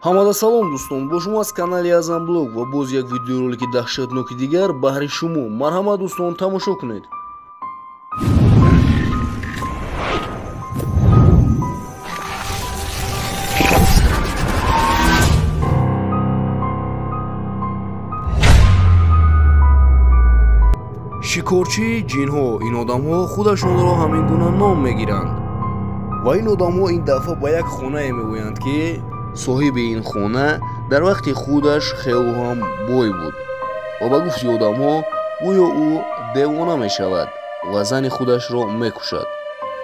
Ҳамада салом дӯстон, бо шумо аз канали Азам Блог ва боз як видеоролики даҳшатноки дигар баҳри шумо. Марҳамат дӯстон, тамошо кунед. Шикорчии ҷинҳо. Ин одамҳо худашонро ҳамин гуна ном мегиранд ва ин одамҳо ин дафъа ба як хонае мегӯянд, ки соҳиби ин хона дар вақти худаш хело ҳам бой буд ва ба гуфти одамҳо гӯё ӯ девона мешавад ва зани худашро мекушад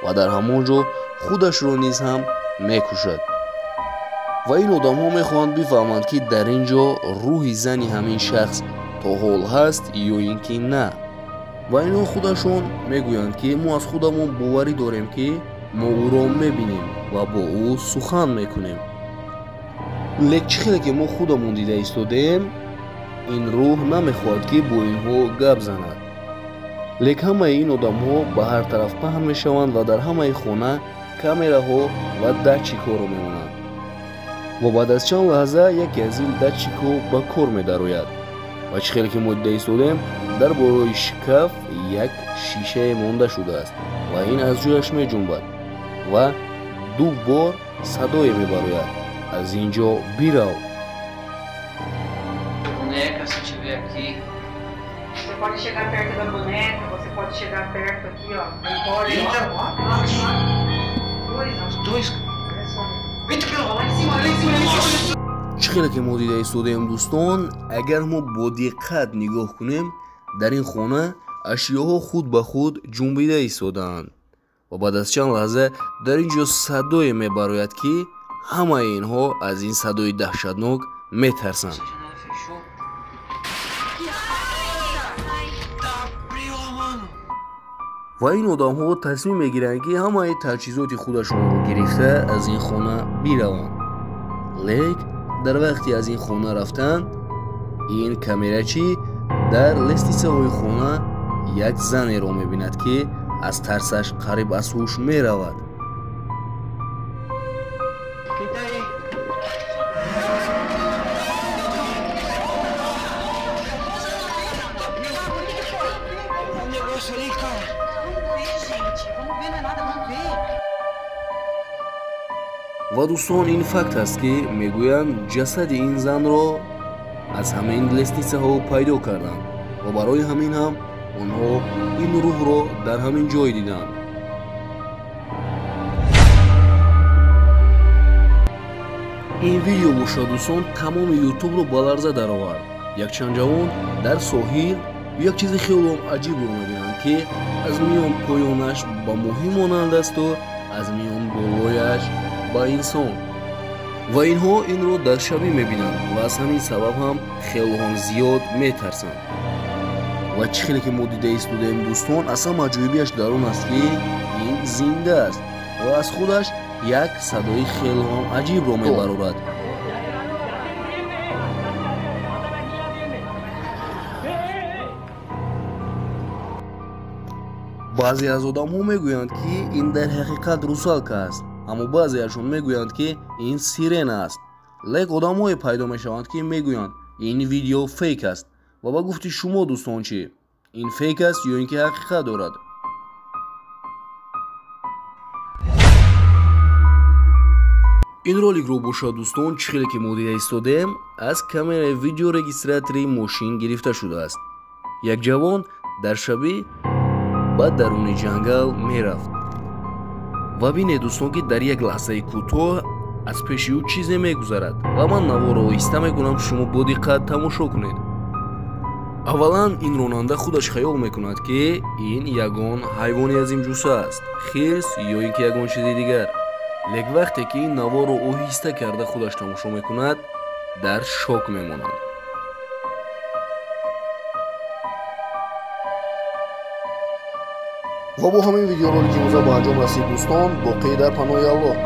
ва дар ҳамон ҷо худашро низ ҳам мекушад. Ва ин одамҳо мехоҳанд бифаҳманд, ки дар ин ҷо рӯҳи зани ҳамин шахс то ҳол ҳаст ё ин ки на. Ва инҳо худашон мегӯянд, ки мо аз худамон боварӣ дорем, ки мо ӯро мебинем ва бо ӯ сухан мекунем. Лек чӣ хеле ки мо худамон дида истодаем, ин рӯҳ намехоҳад, ки бо инҳо гап занад. Лек ҳамаи ин одамҳо ба ҳар тараф паҳн мешаванд ва дар ҳамаи хона камераҳо ва датчикҳоро мемонанд. Ва баъд аз чанд лаҳза яке аз ин датчикҳо ба кор медарояд ва чӣ хеле ки мо дида истодем, дар болои шкаф як шишае монда шудааст ва ин аз ҷояш меҷунбад ва ду бор садое мебарояд: аз ин ҷо бирав. Boneca, se tiver aqui. Você pode chegar perto da boneca, você pode chegar perto aqui, ó. Não pode. Eita! Dois, ó. Dois. Olha só. Eita, lá em cima, lá em cima, lá em cima. Чӣ хеле ки мо дида истодаем дӯстон, агар мо бо диққат нигоҳ кунем, дар ин хона ашёҳо худ ба худ ҷунбида истодаанд ва баъд аз чанд лаҳза дар ин ҷо садое мебарояд, ки ҳамаи инҳо аз ин садои даҳшатнок метарсанд. Essa janela fechou. Tá, abriu, mano. Ва ин одамҳо тасмим мегиранд, ки ҳамаи таҷҳизоти худашонро гирифта аз ин хона бираванд. Лек дар вақти аз ин хона рафтан, ин камерачӣ дар лестницаҳои хона як занеро мебинад, ки аз тарсаш қариб аз ҳуш меравад. Quem tá aí? Um negócio ali, cara. Vamos ver, gente. Vamos ver, não é nada, vamos ver. Ва дӯстон, ин факт аст, ки мегӯянд ҷасади ин занро аз ҳамин лестницаҳо пайдо карданд ва барои ҳамин ҳам онҳо ин рӯҳро дар ҳамин ҷой диданд. Ин видео бошад дӯстон, тамоми ютубро ба ларза даровард. Якчанд ҷавон дар соҳил як чизи хело аҷибро мебинанд, ки аз миён поёнаш ба моҳӣ монанд асту аз миён болояш ба инсон. Ва инҳо инро дар шабӣ мебинанд ва аз ҳамин сабаб ҳам хело ҳам зиёд метарсанд. Ва чӣ хеле ки мо дида истодаем дӯстон, аз ҳама аҷоибиаш дар он аст, ки ин зинда аст ва аз худаш як садои хело ҳам аҷибро мебарорад. Баъзе аз одамҳо мегӯянд, ки ин дар ҳақиқат русалка аст, аммо баъзеашон мегӯянд, ки ин сирена аст. Лек одамҳое пайдо мешаванд, ки мегӯянд ин видео фейк аст. Ва ба гуфти шумо дӯстон, чӣ? Ин фейк аст ё ин ки ҳақиқат дорад? Ин роликро бошад дӯстон, чӣ хеле ки мо дида истодаем, аз камераи видеорегистратори мошин гирифта шудааст. Як ҷавон дар шабӣ ба даруни ҷангал мерафт ва бинед дӯстон, ки дар як лаҳзаи кӯтоҳ аз пеши ӯ чизе мегузарад ва ман наворо оҳиста мекунам, шумо бо диққат тамошо кунед. Аввалан ин ронанда худаш хаёл мекунад, ки ин ягон ҳайвони азимҷусса аст, хирс ё ин ки ягон чизи дигар. Лек вақте ки ин наворро оҳиста карда худаш тамошо мекунад, дар шок мемонад. Ва бо ҳамин видеоролики имрӯза ба анҷом расид дӯстон. Боқӣ дар паноҳи Аллоҳ.